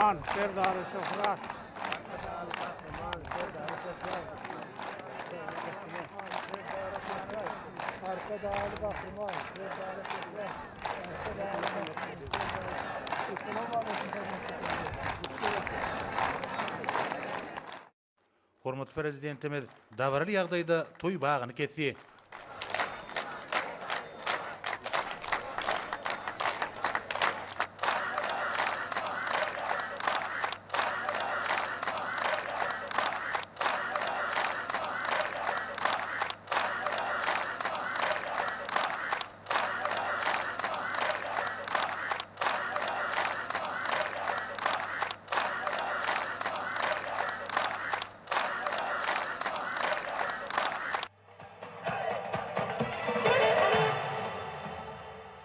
Gahryman Serdara şöhrat! Arkadagly Gahryman Serdara şöhrat! Arkadagly Gahryman Serdara şöhrat! Arkadagly Gahryman Hormatly Prezidentimiz dabaraly ýagdaýda toý bagyny kesdi.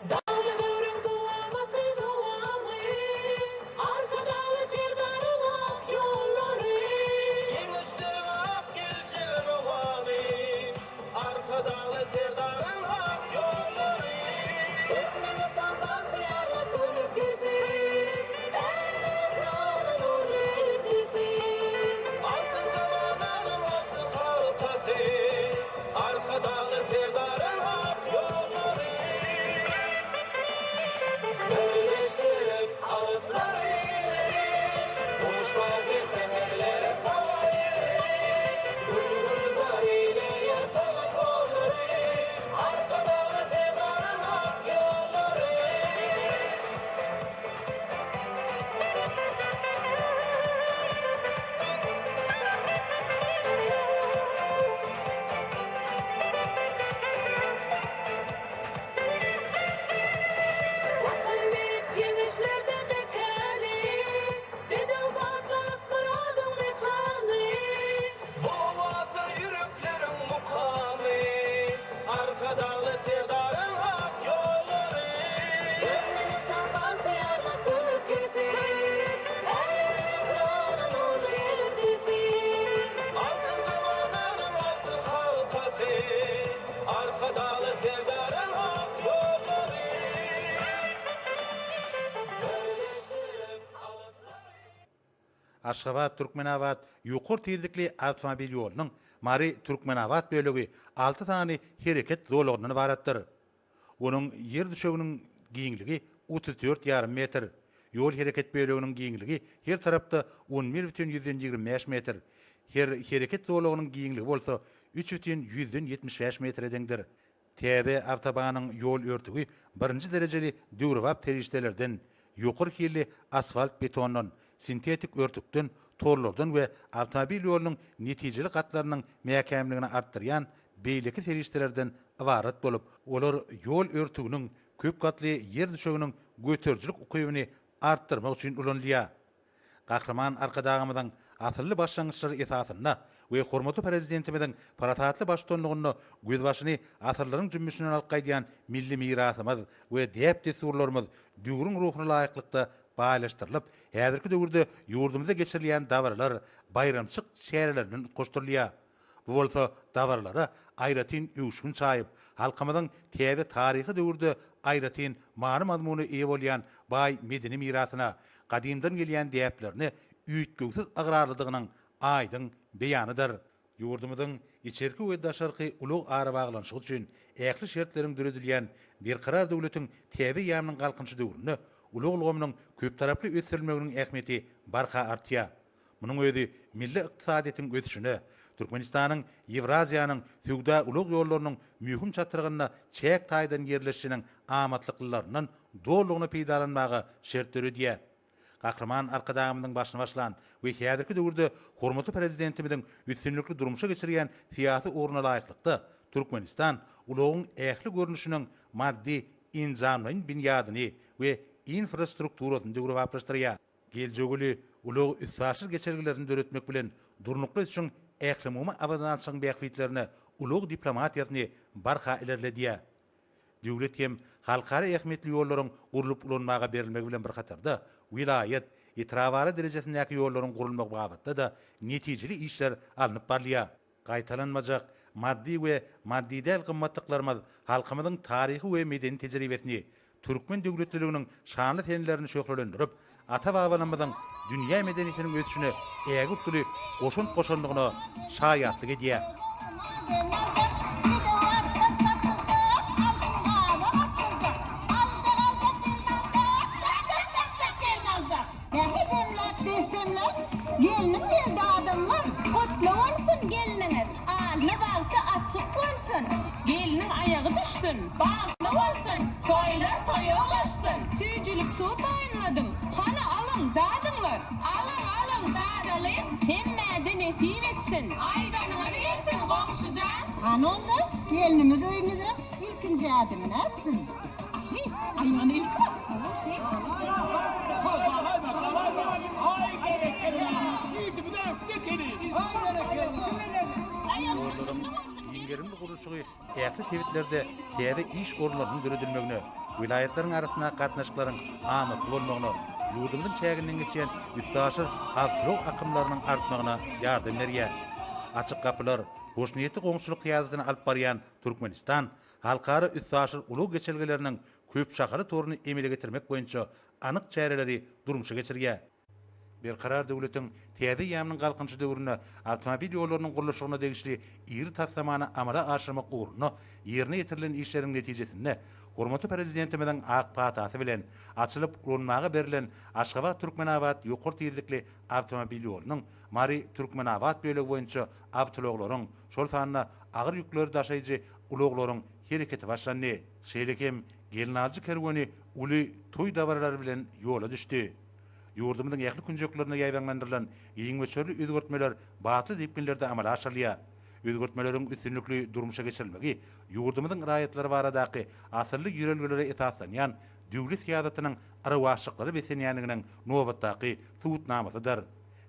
Dagly döwrüň dowamaty dowamy, Arkadagly Serdaryň ak ýollary. Geňeşleriň ak geljege rowany, Arkadagly Serdaryň ak ýollary. Türkmenistan bagtyýarlyk ülkesi, Älem ekrany nurly ertesi. Altyn zamananyň altyn halkasy, Arkadagly Serdaryň ak ýollary. Birleşdirip alyslary illeri, Duşman gelse herler saga elleri, Gül-gülzar eýleýär sagy-sollary, Arkadagly Serdaryň ak ýollary. Watan beýik ýeňişlerde bekäli, Bedew batly at myradyň mekany. Bu owazlar ýürekleriň mukamy, Arkadagly Serdaryň ak ýollary. Türkmenistan bagtyýarlyk ülkesi, Älem ekrany nurly ertesi. Altyn zamananyň altyn halkasy, Arkadagly Serdaryň ak ýollary. Birleşdirip alyslary. Aşgabat, Türkmenabat ýokary tizlikli awtomobil ýolunyň Mary, Türkmenabat bölegi alty sany hereket zolagyndan ybaratdyr. Onuň ýer düşeginiň giňligi 34 ýarym metr, ýol hereket böleginiň giňligi her tarapda on bir bütin ýüzden 25 metr, her hereket zolagynyň giňligi bolsa üç bütin ýüzden 75 metre deňdir. Täze awtobanyň ýol örtügi birinji derejeli döwrebap serişdelerden, ýokary hilli asfalt-betondan, sintetik örtükden, torlardan we awtomobil ýolunyň netijeli gatlarynyň mäkämligini artdyrýan beýleki serişdelerden ybarat bolup, olar ýol örtüginiň köp gatly ýer düşeginiň göterijilik ukybyny artdyrmak üçin ulanylýar. Gahryman Arkadagymyzyň asylly başlangyçlary esasynda we hormatly Prezidentimiziň parasatly baştutanlygynda gözbaşyny asyrlaryň jümmüşinden alyp gaýdýan milli mirasymyz we däp-dessurlarymyz döwrüň ruhuna laýyklykda baýlaşdyrylyp, häzirki döwürde ýurdumyzda geçirilýän dabaralar, baýramçyk çäreleri bilen utgaşdyrylýar. Bu bolsa dabaralara aýratyn öwüşgin çaýyp, halkymyzyň täze taryhy döwürde aýratyn many-mazmuna eýe bolýan baý medeni mirasyna, gadymdan gelýän däplerine üýtgewsiz ygrarlydygynyň aýdyň beýanydyr. Ýurdumyzyň içerki we daşarky ulag arabaglanyşygy üçin ähli şertleriň döredilýän Berkarar döwletiň täze eýýamynyň Galkynyşy döwründe ulag ulgamynyň köptaraply ösdürilmeginiň ähmiýeti barha artýar. Munuň özi milli ykdysadyýetiň ösüşine, Türkmenistanyň Ýewraziýanyň söwda-ulag ýollarynyň möhüm çatrygynda çäk taýdan ýerleşişiniň amatlyklylaryndan dolulygyna peýdalanmaga şert döredýär. Gahryman Arkadagymyzyň başyny başlan we häzirki döwürde hormatly Prezidentimiziň üstünlikli durmuşa geçirýän syýasy ugruna laýyklykda, Türkmenistan ulagyň ähli görnüşiniň maddy-enjamlaýyn binýadyny we infrastrukturasyny döwrebaplaşdyrýar. Geljegi uly ulag-üstaşyr geçelgelerini döretmek bilen, durnukly ösüşiň ählumumy abadançylygyň bähbitlerine ulag diplomatiýasyny barha ilerledýär. Döwlet hem halkara ähmiýetli ýollaryň gurlup ulanmaga berilmegi bilen bir hatarda, welaýat, etrabara derejesindäki ýollaryň gurulmagy babatda-da netijeli işler alnyp barylýar. Gaýtalanmajak maddy we maddy däl gymmatlyklarymyz halkymyzyň taryhy we medeni tejribesini, türkmen döwletliliginiň şanly senelerini şöhlelendirip, ata-babalarymyzyň dünýä medeniýetiniň ösüşine ägirt uly goşant goşandygyna şaýatlyk edýär. Bagtly bolsun, toýlar toýa ulaşsyn! Süýjülik suw taýynladym, hany alyň, dadyňlar! Alyň, alyň, dadalyň, hemmäde nesip etsin! Aýdanyňyz gelsin, goňşy jan! Hany onda, gelnimiz öýümize ilkinji ädimini ätsin! Aý, aýagyny ilki basdy, şeý. Ýollaryň giň gerimli gurluşygy ähli sebitlerde täze iş orunlarynyň döredilmegine, welaýatlaryň arasyndaky gatnaşyklaryň amatly bolmagyna, ýurdumyzyň çäginden geçýän üstaşyr awtoulag akymlarynyň artmagyna ýardam berýär. Açyk gapylar, hoşniýetli goňşuçylyk syýasatyny alyp barýan Türkmenistan halkara üstaşyr ulag geçelgeleriniň köpşahaly toruny emele getirmek boýunça anyk çäreleri durmuşa geçirýär. Berkarar döwletiň täze eýýamynyň Galkynyşy döwründe awtomobil ýollarynyň gurluşygyna degişli iri taslamany amala aşyrmak ugrunda ýerine ýetirilen işleriň netijesinde hormatly Prezidentimiziň ak patasy bilen açylyp ulanmaga berlen Aşgabat-Türkmenabat ýokary tizlikli awtomobil ýolunyň Mary-Türkmenabat bölegi boýunça awtoulaglaryň, şol sanda agyr ýükleri daşaýjy ulaglaryň hereketi başlandy. Şeýle hem gelnaljy kerweni uly toý dabaralary bilen ýola düşdi. Ýurdumyzyň ähli künjeklerinde ýaýbaňlandyrylan giň möçberli özgertmeler batly depginlerde amala aşyrylýar. Özgertmeleriň üstünlikli durmuşa geçirilmegi ýurdumyzyň raýatlary baradaky asylly ýörelgelere esaslanýan döwlet syýasatynyň rowaçlyklara beslenýändiginiň nobatdaky subutnamasydyr.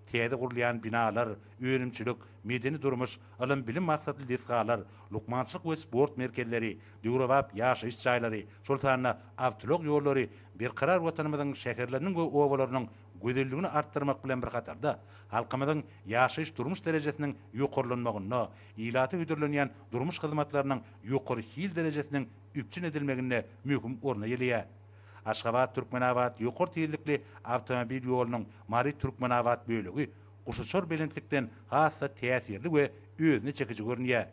Täze gurulýan binalar, önümçilik, medeni-durmuş, ylym-bilim maksatly desgalar, lukmançylyk we sport merkezleri, döwrebap ýaşaýyş jaýlary, şol sanda awtoulag ýollary Berkarar Watanymyzyň şäherleriniň we obalarynyň gözelligini artdyrmak bilen bir hatarda, halkymyzyň ýaşaýyş-durmuş derejesiniň ýokarlanmagynda, ilata hödürlenýän durmuş hyzmatlarynyň ýokary hil derejesiniň üpjün edilmeginde möhüm orun eýeleýär. Aşgabat-Türkmenabat ýokary tizlikli awtomobil ýolunyň Mary-Türkmenabat bölegi guşuçar belentlikden has-da täsirli we özüne çekiji görünýär.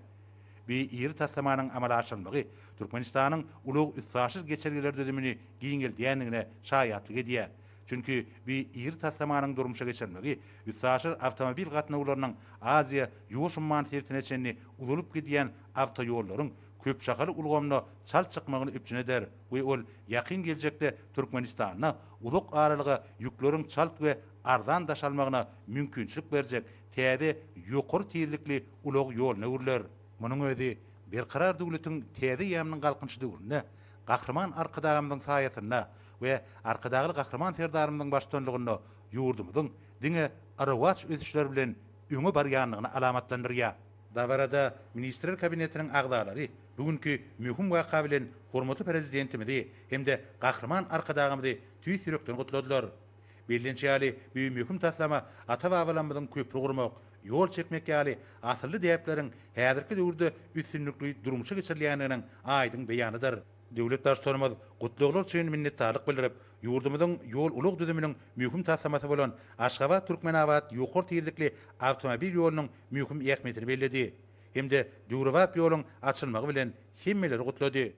Bu iri taslamanyň amala aşyrylmagy Türkmenistanyň ulag-üstaşyr geçelgeler düzümini giňeldýändigine şaýatlyk edýär. Çünki bu iri taslamanyň durmuşa geçirilmegi üstaşyr awtomobil gatnawlarynyň Aziýa, Ýuwaş umman sebitine çenli uzalyp gidýän awtoýollaryň köpşahaly ulgamyna çalt çykmagyny üpjün eder we ol ýakyn geljekde Türkmenistanda uzak aralyga ýükleriň çalt we arzan daşalmagyna mümkinçilik berjek täze ýokary tizlikli ulag ýoluna öwrüler. Munuň özi Berkarar döwletiň täze eýýamynyň Galkynyşy döwründe Gahryman Arkadagymyzyň saýasynda we Arkadagly Gahryman Serdarymyzyň baştutanlygynda ýurdumyzyň diňe rowaç ösüşler bilen öňe barýandygyny alamatlandyrýar. Dabarada Ministrler Kabinetiniň agzalary bu günki möhüm waka bilen hormatly Prezidentimizi hem-de Gahryman Arkadagymyzy tüýs ýürekden gutladylar. Bellenişi ýaly, bu möhüm taslama ata-babalarymyzyň köpri gurmak, ýol çekmek ýaly asylly däpleriň häzirki döwürde üstünlikli durmuşa geçirilýändiginiň aýdyň beýanydyr. Döwlet Baştutanymyz gutlaglar üçin minnetdarlyk bildirip, ýurdumyzyň ýol-ulag düzüminiň möhüm taslamasy bolan Aşgabat-Türkmenabat ýokary tizlikli awtomobil ýolunyň möhüm ähmiýetini belledi hem-de döwrebap ýoluň açylmagy bilen hemmeleri gutlady.